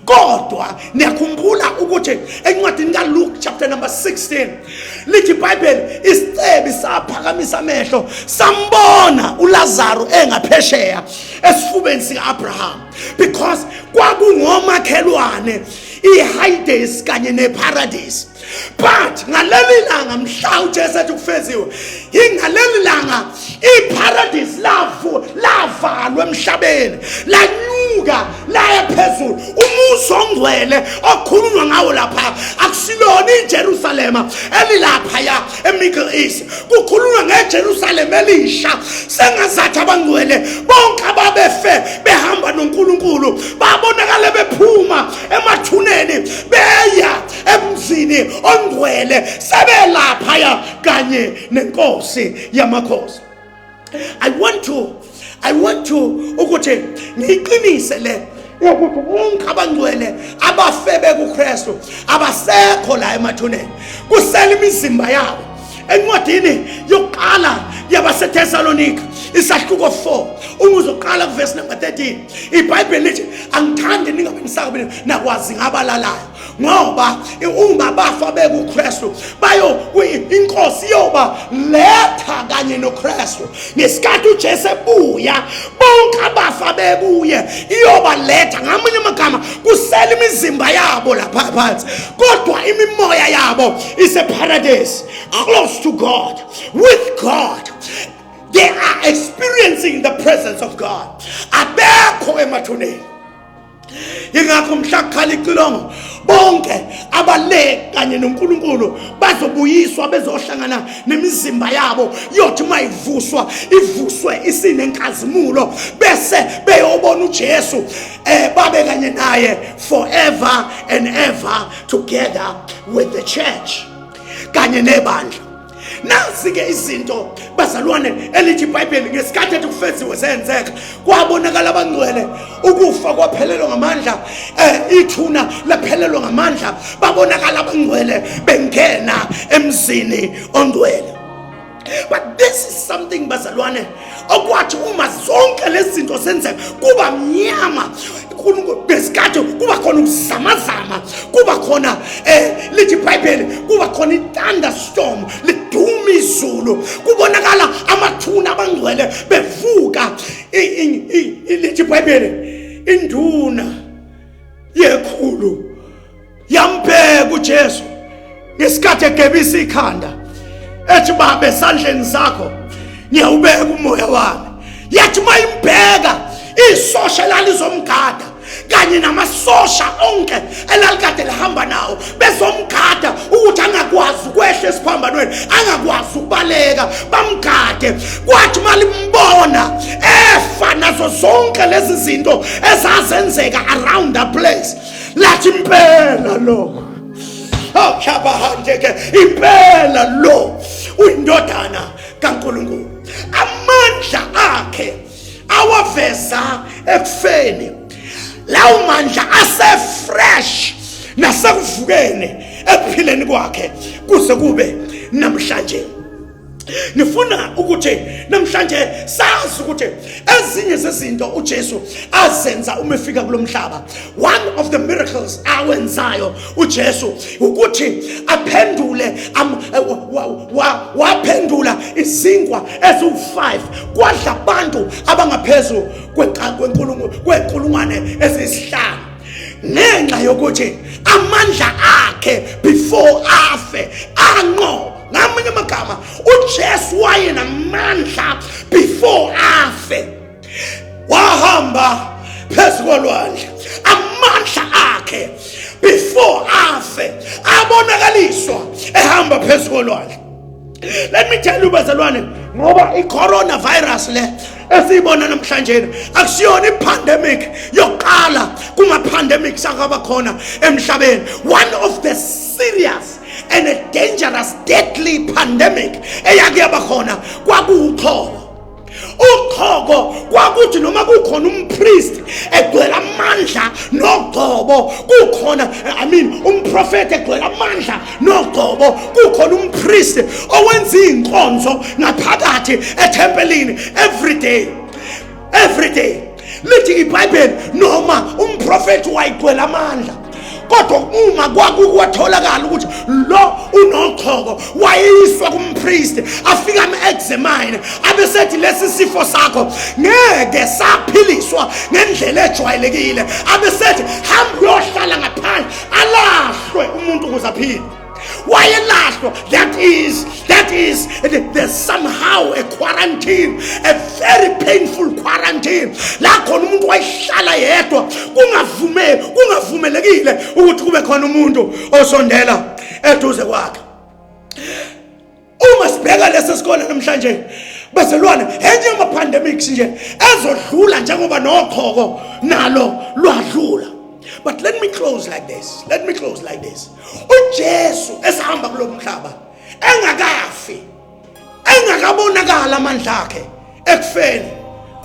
Speaker 1: Kodwa niyakhumbula ukuthi encwadini kaLuke chapter number 16 lithi iBhayibheli isicebi saphakamisa amehlo sambona uLazaro engaphesheya esifubeni sikaAbraham, because kwakungomakhelwane iHades kanye neParadise. But ngaleli langa mhla uJesu ethi kufeziwe, ingaleli langa iParadise lavu lavalwa emhlabeni, lanyuka laya phezulu. Umuzi ongcwele okhulunywa ngawo lapha akusilona iJerusalema elilapha ya eMiddle East, kukhulunywa ngeJerusalem elisha. Sengazathi abangcwele bonke ababefe behamba noNkulunkulu babonakala bephuma emathuneni beya emzini ongcwele, sebelapha ya kanye nenkosi yamakhosi. I want to ukuthi ngiqinise le yokuthi bonke abangcwele abafe bekuKristu abasekho la emathuneni, kusela imizimba yabo. Encwadini yokuqala yabaseThessalonika isahluko 4, uma uzoqala kuverse number 13, iBhayibheli lithi angithandi ningabe nisabe nakwazi ngabalalayo, ngoba uma bafa bekuKristu bayo inkosi yoba letha kanye noKristu. Ngesikhathi uJesu ebuya, bonke abafa bekuye iyoba letha. Ngamanye amagama, kusela imizimba yabo lapha phansi, kodwa imimoya yabo iseparadise, close to God, with God. They are experiencing the presence of God. Abekho emathuneni. Ingakho mhla kukhala icilongo, bonke abalele. Abale kanye noNkulunkulu bazobuyiswa, bezohlangana nemizimba yabo, yothi mayivuswa ivuswe isinenkazimulo, bese beyobona uJesu, babe kanye naye forever and ever, together with the church, kanye nebandla. Nazi ke izinto, bazalwane, elithi iBhayibheli ngesikhathi ethi kufeziwe senzeka. Kwabonakala abangcwele, ukufa kwaphelelwa ngamandla, ithuna laphelelwa ngamandla, babonakala abangcwele bengena emzini ongcwele. But this is something, bazalwane, okwathi uma zonke lezi zinto zenzeka, kuba mnyama ngesikhathi kuba khona ukuzamazama, kuba khona, lithi iBhayibheli, kuba khona i-thunderstorm, liduma izulu, kubonakala amathuna abangcwele bevuka. Lithi iBhayibheli induna yekhulu yambheka uJesu ngesikhathi egebisa ikhanda, ethi, "Baba, esandleni sakho ngiyawubeka umoya wami." Yathi mayimbheka, isosha lalizomgada kanye namasosha onke elalikade lihamba nawo bezomgada ukuthi angakwazi ukwehla esiphambanweni, angakwazi ukubaleka, bamgade. Kwathi malimbona efa nazo zonke lezi zinto ezazenzeka around the place, lathi, "Impela lo, ke impela lo uyindodana kaNkulunkulu." Amandla akhe awaveza ekufeni, lawo mandla ase-fresh nasekuvukeni ekuphileni kwakhe kuze kube namhlanje. Ngifuna ukuthi namhlanje sazi ukuthi ezinye zezinto uJesu azenza uma efika kulomhlaba, one of the miracles awenzayo uJesu ukuthi aphendule waphendula izinkwa eziwu5, kwadla abantu abangaphezulu kwenkulungwane eziyisihlanu, ngenxa yokuthi amandla akhe before afe anqoba. Ngamanye amagama, uJesu wayenamandla before afe, wahamba phezu kolwandle. Amandla akhe before afe abonakaliswa ehamba phezu kolwandle. Let me tell you, bazalwane, ngoba i-coronavirus le esiyibona namhlanje akusiyona i-pandemic yokuqala kuma-pandemics akaba khona emhlabeni. One of the serious and a dangerous, deadly pandemic eyake yaba khona kwakuwuchoko. Uchoko, kwakuthi noma kukhona umpriest egcwele amandla nogcobo, kukhona, I mean, umprofeti egcwele amandla nogcobo, kukhona umpriest owenza inkonzo ngaphakathi ethempelini every day, every day. Lithi iBhayibheli noma umprofeti wayigcwele amandla, kodwa uma kwakukwatholakala ukuthi lo unochoko, wayeyiswa kumpriest, afika am-examine, abesethi, "Lesi sifo sakho ngeke saphiliswa ngendlela ejwayelekile." Abesethi, "Hamba uyohlala ngaphandle." Alahlwe umuntu ukuze aphile, wayelahlwa. That is there's somehow a quarantine, a very painful quarantine, la khona umuntu wayehlala yedwa, kungavumelekile ukuthi kube khona umuntu osondela eduze kwakhe. Uma sibheka lesi sikole namhlanje, bazalwane, enye ama pandemics nje ezodlula njengoba nochoko nalo lwadlula. But let me close like this, let me close like this: uJesu esahamba kulo mhlaba, engakafi, engakabonakala amandla akhe ekufeni,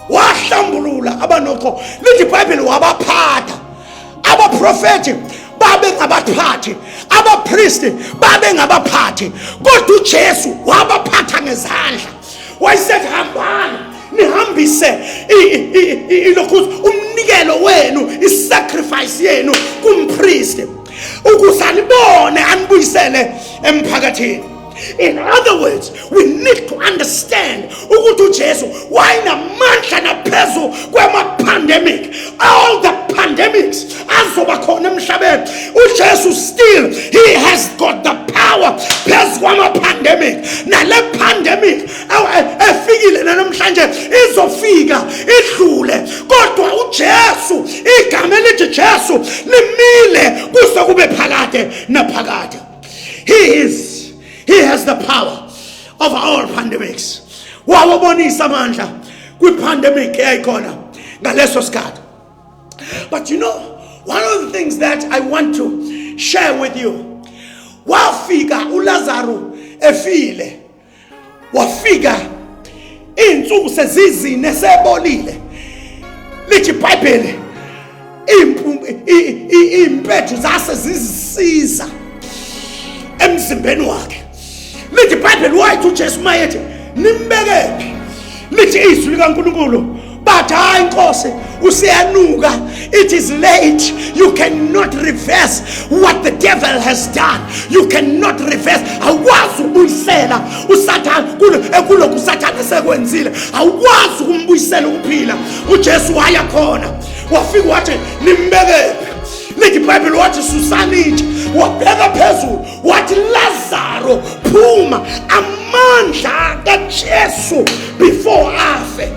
Speaker 1: wahlambulula abanochoko. Lithi iBhayibheli wabaphatha. Abaprofeti babe ngabaphathi, abapristi babe ngabaphathi, kodwa uJesu wabaphatha ngezandla. Wayesethi, "Hambani nihambise ilokhu umnikelo wenu, isacrifice yenu kumpriest, ukuze anibone, anibuyisele emphakathini." In other words, we need to understand ukuthi uJesu wayenamandla naphezu kwema-pandemic. All the pandemics azoba khona emhlabeni, uJesu still, he has got the power. Power phezu kwama-pandemic. Nale pandemic efikile namhlanje izofika idlule, kodwa uJesu, igama elithi Jesu limile kuze kube phakade naphakade. He has the power over all pandemics. Wawabonisa amandla kwi-pandemic eyayikhona ngaleso sikhathi. But you know, one of the things that I want to share with you, wafika uLazaro efile, wafika izinsuku sezizine sebolile. Lithi iBhayibheli impethu zase zizisiza emzimbeni wakhe. Lithi iBhayibheli wayithi uJesu mayethi nimbekephi, lithi izwi likaNkulunkulu bathi, "Hayi Nkosi, useyanuka. It is late. You cannot reverse what the devil has done. You cannot reverse. Awukwazi ukubuyisela uSathane kulokhu uSathane esekwenzile. Awukwazi ukumbuyisela ukuphila." UJesu waya khona, wafika wathi, "Nimbekephi?" Lithi iBhayibheli wathi, "Susani itshe." Wabheka phezulu wathi, "Lazaro, phuma." Amandla kaJesu before afe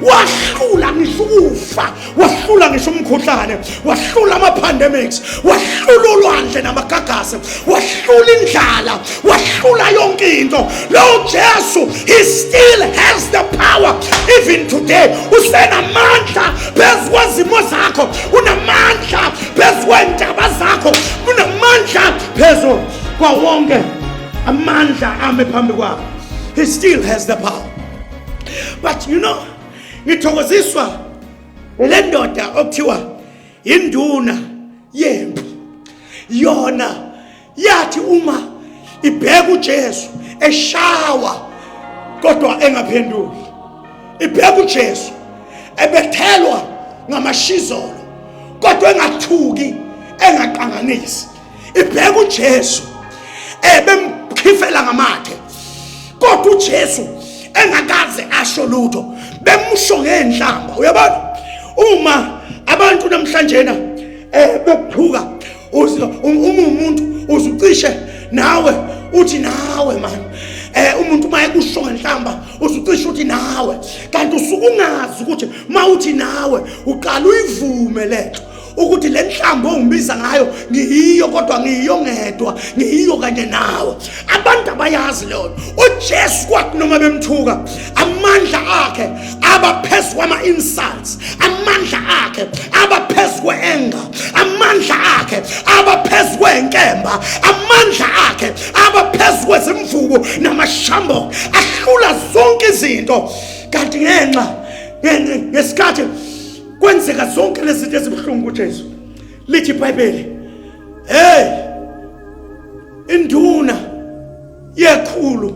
Speaker 1: wahlula ngisho ukufa, wahlula ngisho umkhuhlane, wahlula ama-pandemics, wahlula ulwandle namagagasi, wahlula indlala, wahlula yonke into. Lo Jesu, he still has the power even today. Usenamandla phezu kwezimo zakho, unamandla phezu kwey'ndaba zakho, unamandla phezu kwawonke amandla ame phambi kwakho. He still has the power. But you know, ngithokoziswa le ndoda okuthiwa induna yempi. Yona yathi uma ibheka uJesu eshawa kodwa engaphenduli, ibheka uJesu ebethelwa ngamashizolo kodwa engathuki, engaqanganisi, ibheka uJesu ebemkhifela ngamathe kodwa uJesu engakaze asho lutho, bemusho ngenhlamba. Uyabona, uma abantu namhlanje na bekuthuka, uma umuntu uzucishe nawe uthi nawe man, umuntu uma ekusho ngenhlamba uzucishe uthi nawe, kanti usuke ungazi ukuthi mawuthi nawe uqala uyivume lento ukuthi le nhlambo ongibiza ngayo ngiyiyo, kodwa ngiyiyo ngedwa, ngiyiyo kanye nawe. Abantu abayazi leyo. UJesu kwathi noma bemthuka, amandla akhe aba phezu kwama-insults, amandla akhe aba phezu kwe-anger, amandla akhe aba phezu kwenkemba, amandla akhe aba phezu kwezimvubu namashambo, ahlula zonke izinto. Kanti ngenxa ngesikhathi kwenzeka zonke lezi zinto ezibuhlungu kuJesu, lithi iBhayibheli, hey, induna yekhulu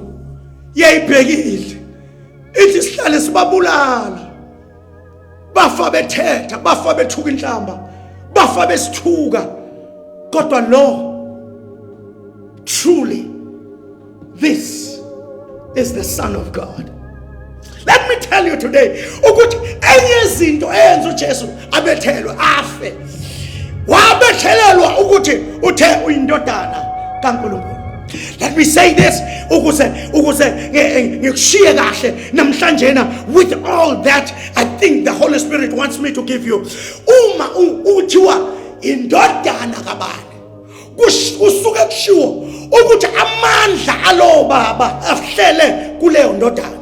Speaker 1: yayibhekile, ithi, "Sihlale sibabulala, bafa bethetha, bafa bethuka inhlamba, bafa besithuka, kodwa lo, truly this is the Son of God." Let me tell you today ukuthi enye izinto eyenza uJesu abethelwe afe, wabethelelwa ukuthi uthe uyindodana kaNkulunkulu. Let me say this ukuze ngikushiye kahle namhlanje na with all that I think the Holy Spirit wants me to give you. Uma uthiwa indodana kabani, kusuke kushiwo ukuthi amandla alowo baba ahlele kuleyo ndodana.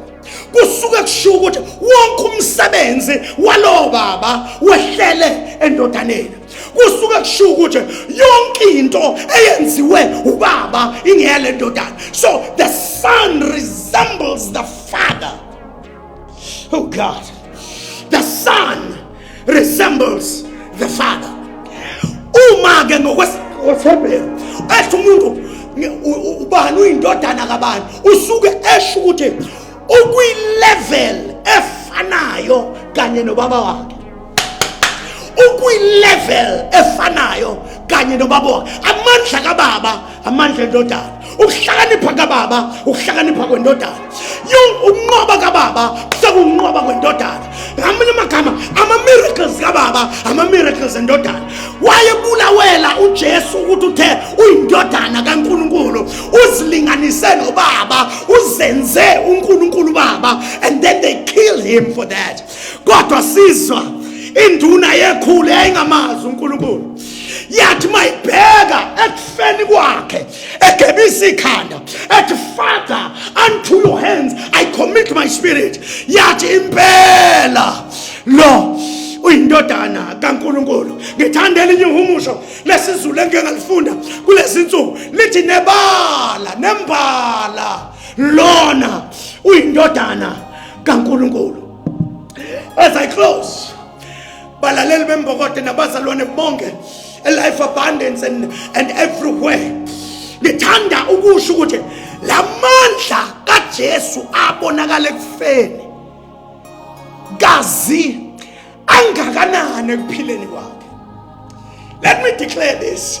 Speaker 1: Kusuke kushiwo ukuthi wonke umsebenzi walowo baba wehlele endodaneni. Kusuke kushiwo ukuthi yonke into eyenziwe ubaba ingeyale ndodana. So the son resembles the father. Oh God, the son resembles the father. Uma ke ngokwesiHebheru ethi umuntu ubani uyindodana kabani, usuke esho ukuthi ukwi-level efanayo kanye nobaba wakhe, ukwi-level efanayo kanye nobaba wakhe. Amandla kababa, amandla endodana. Ukuhlakanipha kababa, ukuhlakanipha kwendodana. Ukunqoba kababa sekunqoba kwendodana. Ngamanye amagama, ama-miracles kababa, ama-miracles endodana. Wayebulawela uJesu ukuthi uthe uyindodana kaNkulunkulu. Uzilinganise noBaba, uzenze uNkulunkulu Baba, and then they kill him for that. Kodwa sizwa induna yekhulu yayingamazi uNkulunkulu, yathi mayibheka ekufeni kwakhe egebisa ikhanda, ethi, "Father, unto your hands I commit my spirit," yathi, "Impela lo uyindodana kaNkulunkulu." Ngithanda elinye ihumusho lesiZulu engike ngalifunda kulezi nsuku, lithi, "Nebala nembala lona uyindodana kaNkulunkulu." As I close, balaleli bembokode nabazalwane bonke, Life Abundance and everywhere, ngithanda ukusho ukuthi lamandla kaJesu abonakala ekufeni kazi angakanani ekuphileni kwakhe. Let me declare this,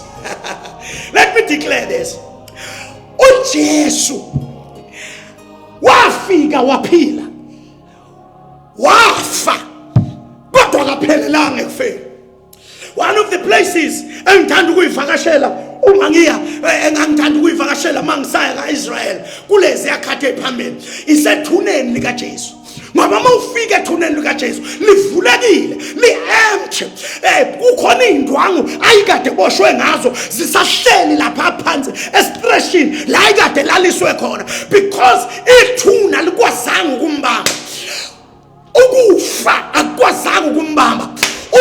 Speaker 1: let me declare this: uJesu wafika, waphila, wafa, kodwa akaphelelanga ekufeni. One of the places engithanda ukuyivakashela uma ngiya, engangithanda ukuyivakashela mangisaya kaIsrael kulezi yakhathi ephambili, isethuneni likaJesu, ngoba uma ufika ethuneni likaJesu livulekile, li-empty. Kukhona iy'ndwangu ayikade boshwe ngazo, zisahleli lapha phansi esitreshini la ayikade laliswe khona, because ithuna likwazanga ukumbamba, ukufa akukwazanga ukumbamba.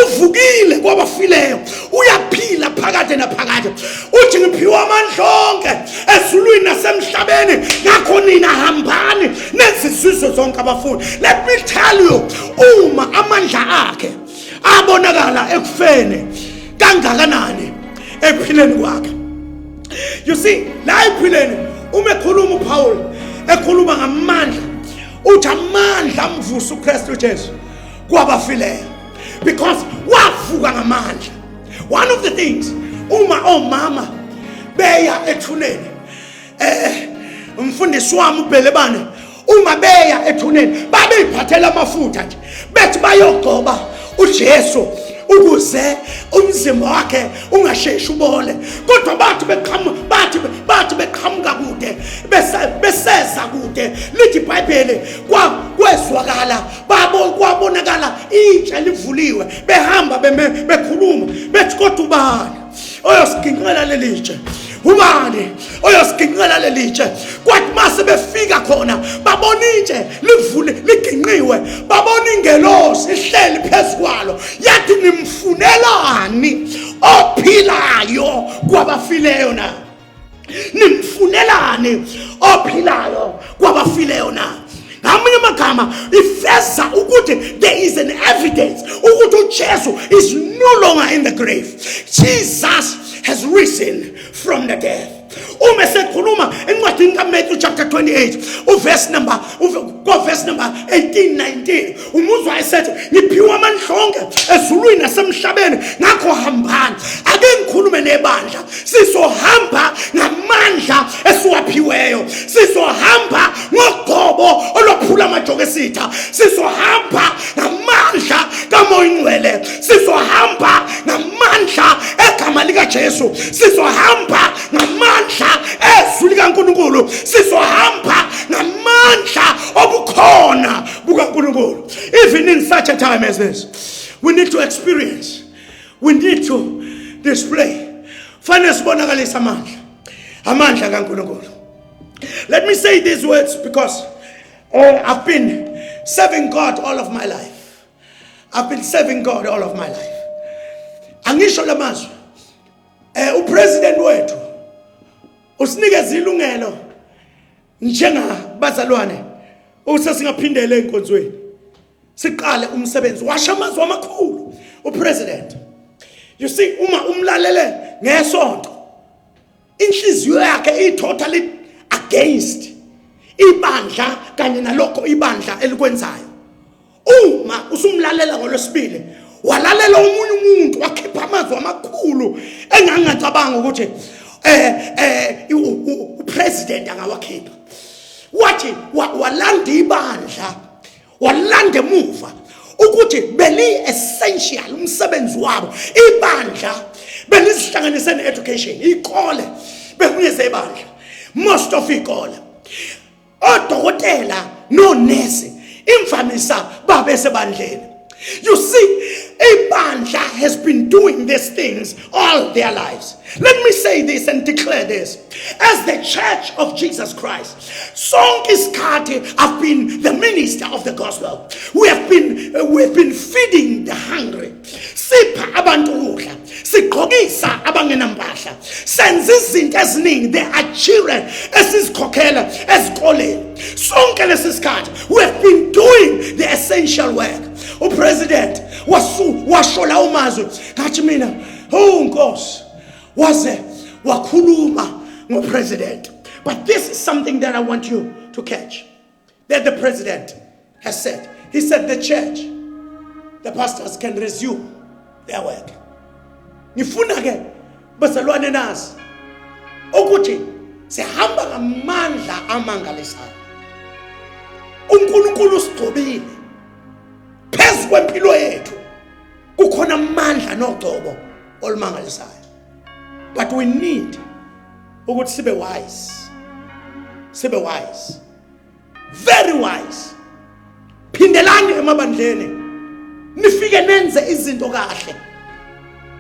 Speaker 1: Uvukile kwabafileyo, uyaphila phakade naphakade. Uthi, "Ngiphiwe amandla onke ezulwini nasemhlabeni, ngakho nina hambani nenze izizwe zonke abafundi." Let me tell you, uma amandla akhe abonakala ekufeni, kangakanani ekuphileni kwakhe? You see, la ekuphileni, uma ekhuluma uPaul, ekhuluma ngamandla, uthi amandla amvusa uKristu Jesu kwabafileyo, because wavuka ngamandla. One of the things, uma omama beya ethuneni, umfundisi wami uBhelebane, uma beya ethuneni babeyiphathela amafutha nje, bethi bayogcoba uJesu ukuze umzimba wakhe ungasheshi ubole. Kodwa bathi beqhamuka, bathi beqhamuka kude, beseza kude, lithi iBhayibheli kwezwakala babo, kwabonakala itshe livuliwe, behamba beme bekhuluma bethi, "Kodwa ubani oyosiginqela lelitshe? Ubani oyosiginqela lelitshe?" Kwathi mase befika khona, babona itshe livule, liginqiwe, babona ingelosi ihleli phezu kwalo, yathi, "Nimfunelani ophilayo kwabafileyo na? Nimfunelani ophilayo kwabafileyo na?" Ngamanye amagama, ifeza ukuthi there is an evidence ukuthi uJesu is no longer in the grave. Jesus has risen from the death. Uma esekhuluma encwadini kaMatthew chapter 28, uverse number ko verse number 18 19, umuzwa esethi, "Ngiphiwe amandla onke ezulwini nasemhlabeni, ngakho hambani." Ake ngikhulume nebandla: sizohamba ngamandla esiwaphiweyo, sizohamba ngogobo olwaphula amajoke esitha, sizohamba ngamandla kaMoya Ingcwele, sizohamba ngamandla egama likaJesu, sizohamba ngamandla ezwi likaNkulunkulu, sizohamba ngamandla obukhona bukaNkulunkulu. Even in such a time as this, we need to experience, we need to display, fanele sibonakalise amandla, amandla kaNkulunkulu. Let me say these words because I've been serving God all of my life. I've been serving God all of my life. Angisho lamazwi, upresident wethu usinikeza ilungelo njengabazalwane ukuthi singaphindele enkonzweni, siqale umsebenzi. Washo amazwi amakhulu upresident. You see, uma umlalele ngesonto, inhliziyo yakhe i totally against ibandla kanye nalokho ibandla elikwenzayo. Uma usumlalela ngolwesibili, walalela omunye umuntu wakhipha amazwi amakhulu engangacabanga ukuthi upresident angawakhipha. Wathi walanda ibandla, walanda emuva ukuthi beli essential umsebenzi wabo. Ibandla belizihlanganise ne-education, ikole bekunyeze ibandla. Most of ikole, odokotela nonesi, imvamisa babe sebandleni. You see, ibandla has been doing these things all their lives. Let me say this and declare this. As the Church of Jesus Christ, sonke isikhathi I've been the minister of the gospel. We have been feeding the hungry. Sipha abantu ukudla. Sigqokisa abangenampahla. Senza izinto eziningi. There are children esizikhokhela ezikoleni. Sonke lesi sikhathi we have been doing the essential work. Upresident wasu washo lawo mazwi, ngathi mina, "Oh Nkosi, waze wakhuluma ngopresident." But this is something that I want you to catch that the president has said. He said the church, the pastors can resume their work. Ngifuna ke, bazalwane, nazi ukuthi sihamba ngamandla amangalisayo. uNkulunkulu usigcobile. Phezu kwempilo yethu kukhona amandla nogcobo olumangalisayo, but we need ukuthi sibe wise, sibe wise, very wise. Phindelani emabandleni, nifike nenze izinto kahle.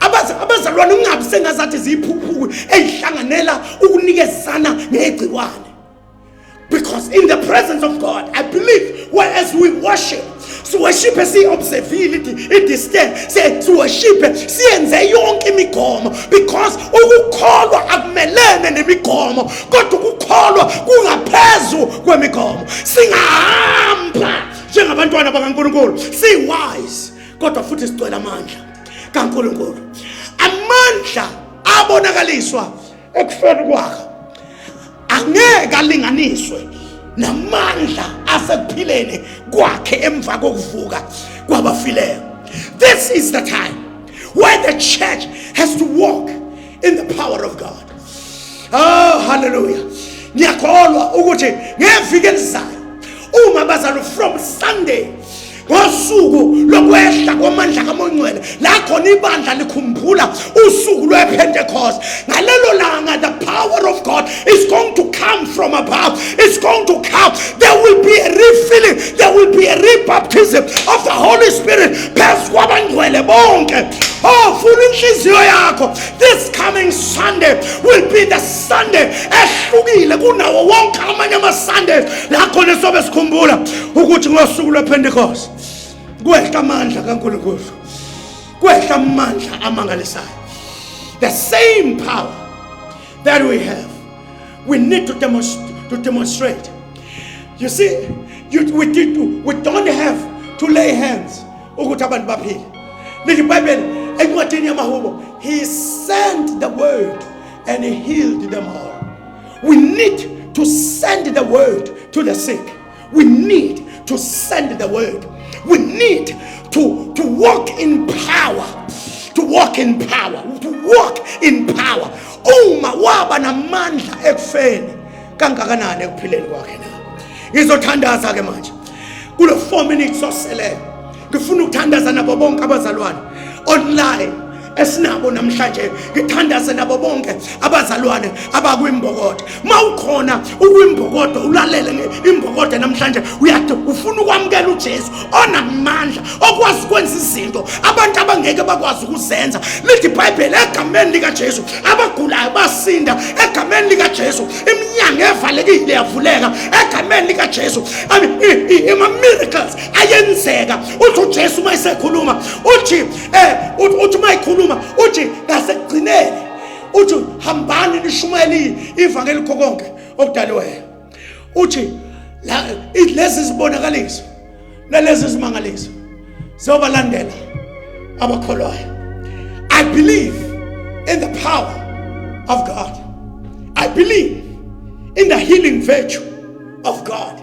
Speaker 1: Abazalwane, ungabi sengazathi ziyiphuphuku eyihlanganela ukunikezana ngegciwane, because in the presence of God, I believe, whereas we worship, siworship siyi-observile i-distance, siworship siyenze yonke imigomo, because ukukholwa akumelene nemigomo, kodwa ukukholwa kungaphezu kwemigomo. Singahamba njengabantwana bakaNkulunkulu si-wise, kodwa futhi sigcwele amandla kaNkulunkulu, amandla abonakaliswa ekufeni kwakhe angeke alinganiswe namandla asekuphileni kwakhe emva kokuvuka kwabafileyo. This is the time where the church has to walk in the power of God. Oh, hallelujah! Ngiyakholwa ukuthi ngeviki elizayo, uma bazalwa, from Sunday, ngosuku lokwehla kwamandla kaMongcwele, la khona ibandla likhumbula usuku lwePentecost, ngalelo langa the power of God is going to come from above. It's going to come. There will be a refilling, there will be a rebaptism of the Holy Spirit phezu kwabangcwele bonke. Oh, funa inhliziyo yakho. This coming Sunday will be the Sunday ehlukile kunawo wonke amanye ama-Sundays, la khona sobe sikhumbula ukuthi ngosuku lwePentecost kwehla amandla kaNkulunkulu, kwehla amandla amangalisayo. The same power that we have, we need to demonstrate. You see, we don't have to lay hands ukuthi abantu baphile. Lithi iBhayibheli encwadini yamaHubo, "He sent the word and he healed them all." We need to send the word to the sick. We need to send the word. We need to walk in power, to walk in power, to walk in power. Uma waba namandla ekufeni, kangakanani ekuphileni kwakhe na? Ngizothandaza ke manje kulo 4 minutes oseleyo. Ngifuna ukuthandaza nabo bonke abazalwane online esinabo namhlanje. Ngithandaze nabo bonke abazalwane abakwimbokodo. Mawukhona ukwimbokodo, ulalele imbokodo namhlanje, uyathi ufuna ukwamukela uJesu onamandla okwazi ukwenza izinto abantu abangeke bakwazi ukuzenza. Lithi iBhayibheli, egameni likaJesu abagulayo basinda, egameni likaJesu iminyango evalekile yavuleka, egameni likaJesu, I mean, ama miracles ayenzeka. Uthi uJesu uma esekhuluma, uthi uthi uma ekhuluma, uthi ngasekugcineni, uthi, "Hambani nishumayele ivangeli kho konke okudaliweyo." Uthi la lezi zibonakaliso nalezi zimangaliso ziyobalandela abakholwayo. I believe in the power of God. I believe in the healing virtue of God.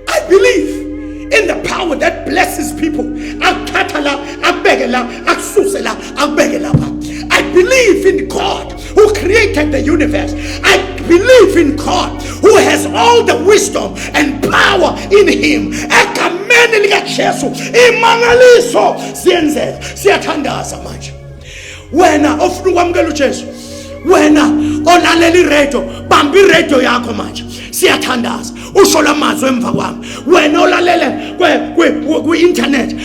Speaker 1: I believe in the power that blesses people, akuthatha la akubeke la, akususe la akubeke lapha. I believe in God who created the universe. I believe in God who has all the wisdom and power in him. Egameni likaJesu imangaliso siyenzeka. Siyathandaza manje. Wena ofuna ukwamukela uJesu, wena olalela iradio. Bamba iradio yakho manje, siyathandaza, usho lamazwi emva kwami. Wena olalele kwi-internet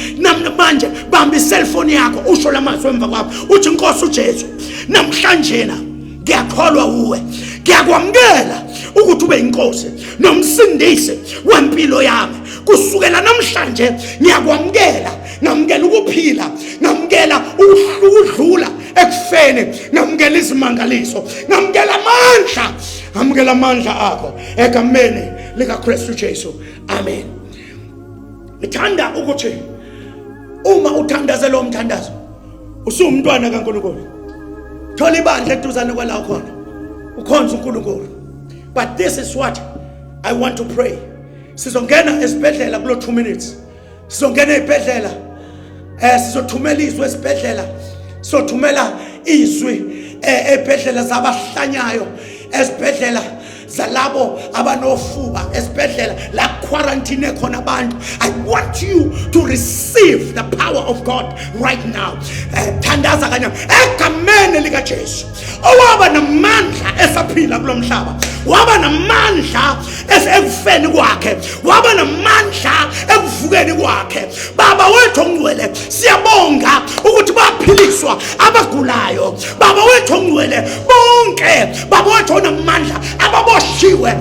Speaker 1: manje, bamba iselfoni yakho, usho lamazwi emva kwami, uthi, Nkosi uJesu, namhlanje na ngiyakholwa uwe, ngiyakwamukela ukuthi ube inkosi nomsindisi wempilo yami. Kusukela namhlanje ngiyakwamukela, ngamukela ukuphila, ngamukela ukudlula ekufeni, ngamukela izimangaliso, ngamukela amandla, ngamukela amandla akho egameni likaKristu Jesu, amen. Ngithanda ukuthi uma uthandaze lo mthandazo, usuwumntwana kaNkulunkulu. Thola ibandla eduzane kwala khona ukhonza uNkulunkulu. But this is what I want to pray. Sizongena esibhedlela kulo 2 minutes, sizongena ezibhedlela, sizothumela izwi esibhedlela, sizothumela izwi ezibhedlela zabahlanyayo, esibhedlela zalabo abanofuba, esibhedlela la quarantine khona abantu. I want you to receive the power of God right now. Thandaza kanye egameni lika Jesu, owaba namandla esaphila kulomhlaba, waba namandla ekufeni kwakhe, waba namandla ekuvukeni kwakhe. Baba wethu ongcwele, siyabonga ukuthi baphiliswa abagulayo. Baba wethu ongcwele, bonke, baba wethu onamandla, ababoshiwe,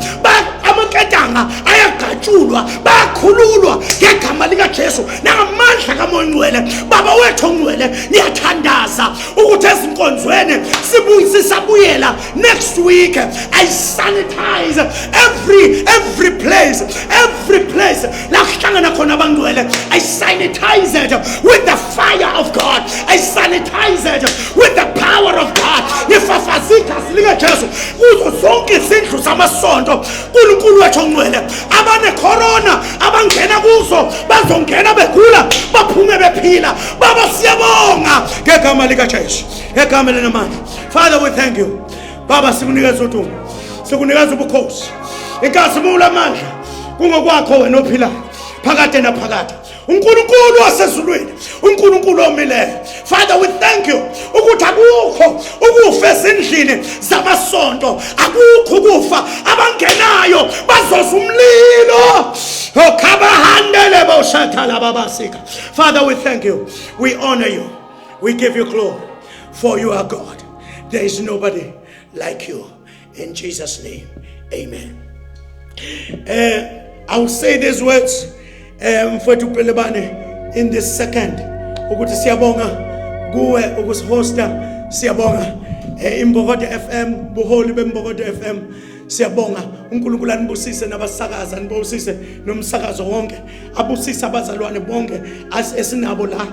Speaker 1: amaketanga ayagatshulwa, bayakhululwa ngegama likaJesu nangamandla kaMoya Ongcwele. Baba wethu ongcwele, ngiyathandaza ukuthi ezinkonzweni sisabuyela next week, I sanitize every place, every place la kuhlangana khona abangcwele. I sanitize it with the fire of God, I sanitize it with the power of God. Ngifafaza igazi likaJesu kuzo zonke izindlu zamasonto. Nkulunkulu wethu ongcwele, abane-corona abangena kuzo bazongena begula, baphume bephila. Baba, siyabonga ngegama likaJesu, ngegama linamandla. Father, we thank you. Baba, sikunikeza udumo, sikunikeza ubukhosi, inkazimulo, amandla kungokwakho, wena ophilayo phakade naphakade, uNkulunkulu wasezulwini, uNkulunkulu omileyo. Father, we thank you ukuthi akukho ukufa ezindlini zamasonto, akukho ukufa. Abangenayo bazoza umlilo okhabahandele boshatha babasika. Father, we thank you, we honor you, we give you glory, for you are God, there is nobody like you. In Jesus' name, amen. I will say these words, mfowethu Pelebane, in this second, ukuthi siyabonga kuwe ukusihosta. Siyabonga Imbokodo FM, buholi beMbokodo FM, siyabonga. uNkulunkulu anibusise nabasakaza, anibusise nomsakazo wonke, abusise abazalwane bonke esinabo la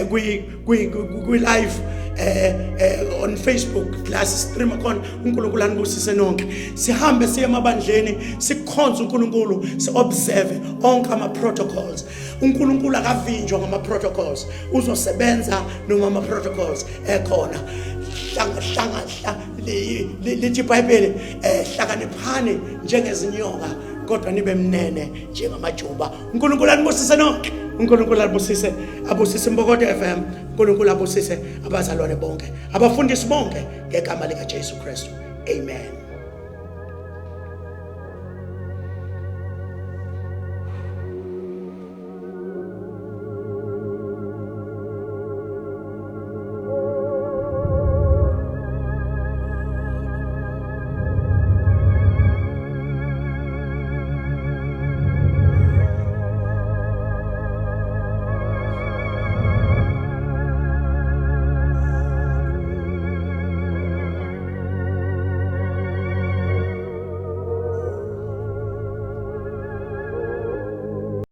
Speaker 1: kwi live on Facebook la stream khona. uNkulunkulu anibusise nonke. Sihambe siye emabandleni, sikhonze uNkulunkulu, si-observe onke ama protocols. uNkulunkulu akavinjwa ngama protocols, uzosebenza noma ama protocols ekhona. Hlanga hlanga lithi iBhayibheli, hlakaniphani njengezinyoka kodwa nibe mnene njengamajuba. uNkulunkulu anibusise nonke. uNkulunkulu abusise, abusise Imbokodo FM. uNkulunkulu abusise abazalwane bonke, abafundisi bonke, ngegama lika Jesu Kristu, amen.